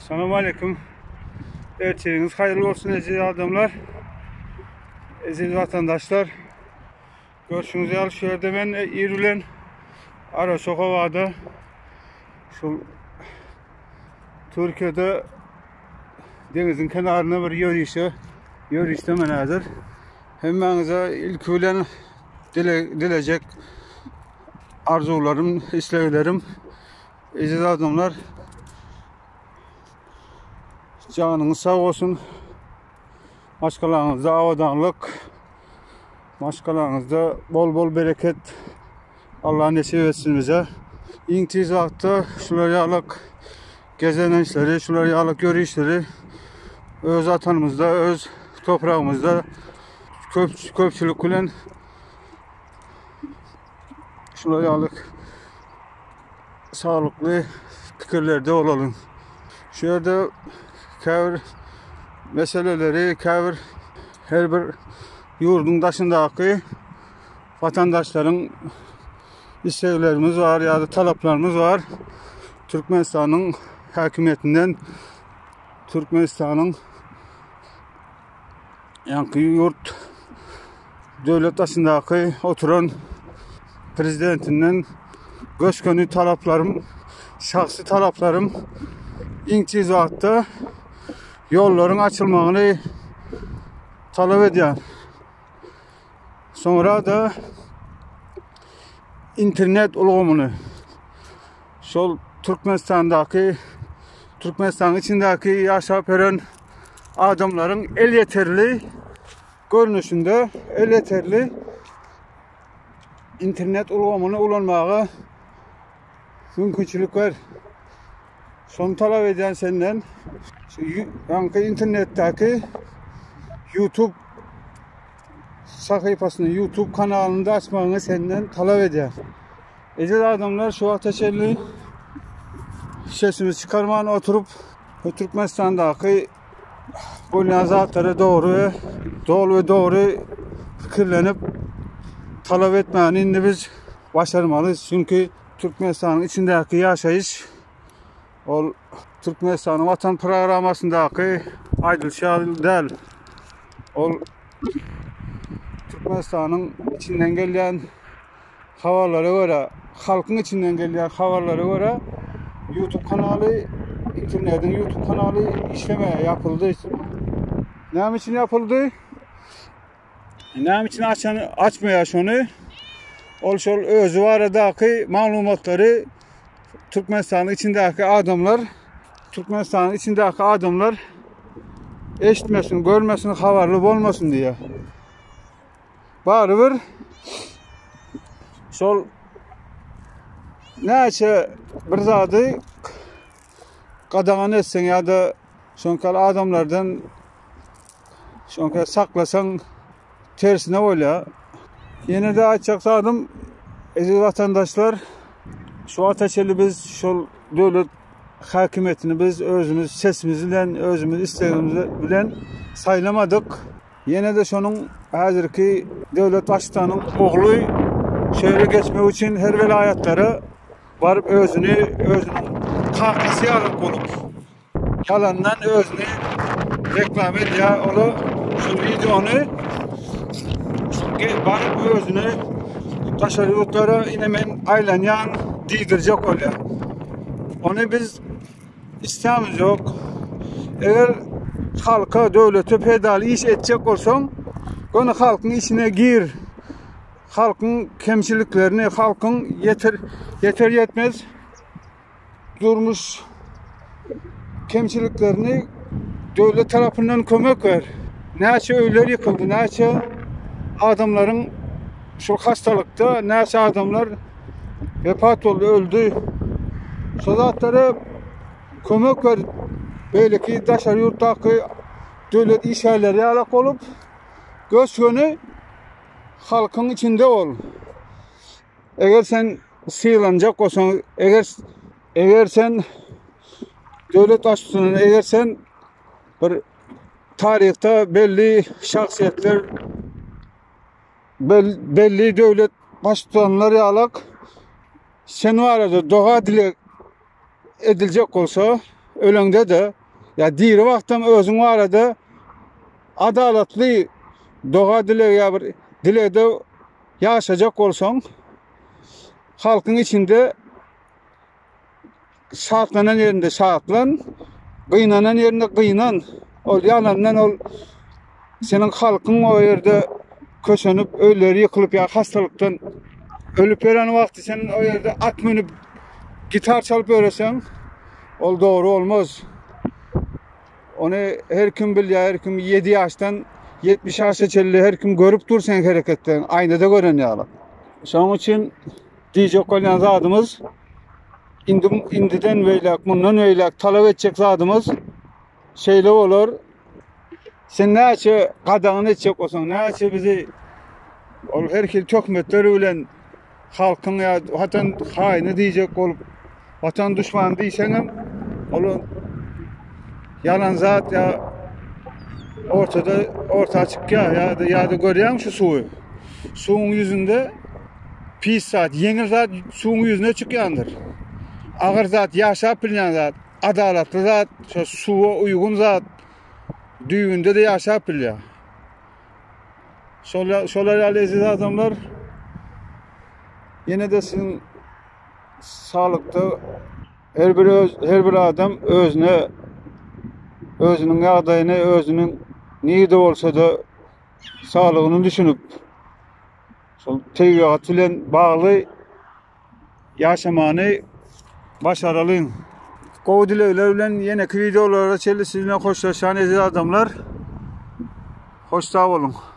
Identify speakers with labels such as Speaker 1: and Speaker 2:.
Speaker 1: Salam aleyküm. Ertiriňiz hayırlı olsun eziz adamlar. Eziz vatandaşlar. Görşüňiz ýaly şu ýerde men ir bilen ara Şohowada şu Türkiýede deňiziň kenarynda bir ýörişe ýörişde men häzir. Hemmäňize ilki bilen dile, dilejek arzuwlarym, isleglerim eziz adamlar janyňyz sag bolsun. Maşgalaňyzda abadanlyk, maşgalaňyzda bol-bol bereket Allah nesip etsin bize. Iň tiz wagtda şular ýalyk gezelençleri, şular ýalyk ýörişleri öz watanymyzda, öz topragymyzda köp köpçülik bilen şular ýalyk saglykly pikirlerde bolalyň. Şu ýerde käbir meseleleri, käbir her bir ýurduň daşyndaky vatandaşlaryň isleglerimiz bar ýa-da talaplarymyz bar. Türkmenistanyň häkimiýetinden Türkmenistanyň ýaňky ýurt döwlet daşyndaky oturan prezidentinden gös-göni talaplarym, şahsy talaplarym iň tiz wagtda ýollaryň açylmagyny talap edýän. Soňra da internet ulgamyny şol Türkmenistandaky Türkmenistanyň içindäki ýaşap ýören adamlaryň elýeterli görnüşinde elýeterli internet ulgamyny ulanmaga mümkinçilik ber. Şony talap edýän senden. Şu ýaňky internetdäki YouTube sahypasyny, YouTube kanalyny da açmagyňy senden talap edýär. Eziz adamlar şu wagta çenli sesimizi çykarman oturyp Türkmenistandaky bolýan zatlara dogry we doly we dogry pikirlenip talap etmäni indi biz başarmalıyız. Çünki Türkmenistanyň içindäki ýaşaýyş ol Türkmenistanyň Watan programmasyndaky aýdylyşy ýaly däl. Ol Türkmenistanyň içinden gelýän habarlara görä, halkyň içinden gelýän habarlara görä YouTube kanaly, internetiň YouTube kanaly işlemeýär, ýapyldy. Näme üçin ýapyldy? Näme üçin açan açmaýar şony? Ol şol özi baradaky maglumatlary Türkmenistanyň içindäki adamlar Türkmenistanyň içindäki adamlar eşitmesin, görmesin, habarly bolmasyn diýýär. Barybir şol näçe bir zady gadagan etseň ýa-da şoňkal adamlardan şoňka saklasaň tersine bolýar. Ýene de aýtjak zadym eziz watandaşlar şu wagta çenli biz şol döwlet häkimiýetini biz özümiz sesimiz bilen özümiz islegimiz bilen saýlamadyk. Ýene-de şonuň häzirki döwlet baştutanyň ogly şeýle geçmek üçin her welaýatlara baryp özüni özüniň kakasy ýaly bolup ýalandan özüni reklama edýär. Ola şu wideony baryp özüni daşary ýurtlara ine men aýlanýan diýdirjek bolýar. Ony biz Islämiz ýok. Eger halka, döwlete peýdaly iş etjek bolsaň, göni halkyň içine gir. Halkyň kemçiliklerini, halkyň ýeter ýeter ýetmez durmuş kemçiliklerini döwlet tarapyndan kömek ber. Näçe öýler ýykyldy, näçe adamlaryň şu hastalykda näçe adamlar Wepat boldy, öldi. Şo zatlara kömek ber. Beýleki daşary ýurtdaky döwlet işgärleri ýalak bolup, gös-göni halkyň içinde bol. Eger sen sylanjak bolsaň, eger eger sen döwlet baştutany, eger sen bir taryhda belli şahsyýetler belli döwlet baştutanlar ýalak sen barada doga dileg ediljek bolsa, Öleňde-de ýa diri wagtam özüň barada adalatly doga dileg ýa bir dilegde ýaşajak bolsaň, halkyň içinde şatlanan ýerinde şatlan, gynanan ýerinde gynan. Ol ýalandan ol seniň halkyň o ýerde kösenip, öýleri ýykylyp ýa hastalykdan ölüp ýören wagty sen o ýerde at münüp gitar çalyp ýöreseň, ol dogry bolmaz. Ony her kim bilýär, her kim 7 ýaşdan 70 ýaşa çenli her kim görüp dur seň hereketleriňi, aýnada gören ýaly. Şonuň üçin diýjek bolýan zadymyz indi indiden beýläk, mundan beýläk talap etjek zadymyz şeýle bolar. Sen näçe gadagan etjek bolsaň, näçe bizi ol her hili töhmetler bilen halkyň ýa watan haýyny diýjek bolup, watan duşmany diýseňem, ol ýalan zat ýa ortada orta çykýar ýa-da ýa-da görýäň şu suwy. Suwuň ýüzünde pis zat, ýeňil zat suwuň ýüzüne çykýandyr. Agyr zat, ýaşap bilýän zat, adalatly zat, şo suwa uýgun zat düýbünde-de ýaşap bilýär. Şolar, şolar ýaly eziz adamlar ýene-de siziň saglykda her bir öz, her bir adam özüne özüniň ýagdaýyny, özüniň nirde bolsa-da saglygyny düşünip şol tebigat bilen bagly ýaşamany başaralyň. Gowy dilegler bilen ýeneki wideolara çenli siz bilen hoşlaşýan eziz adamlar. Hoş sag boluň.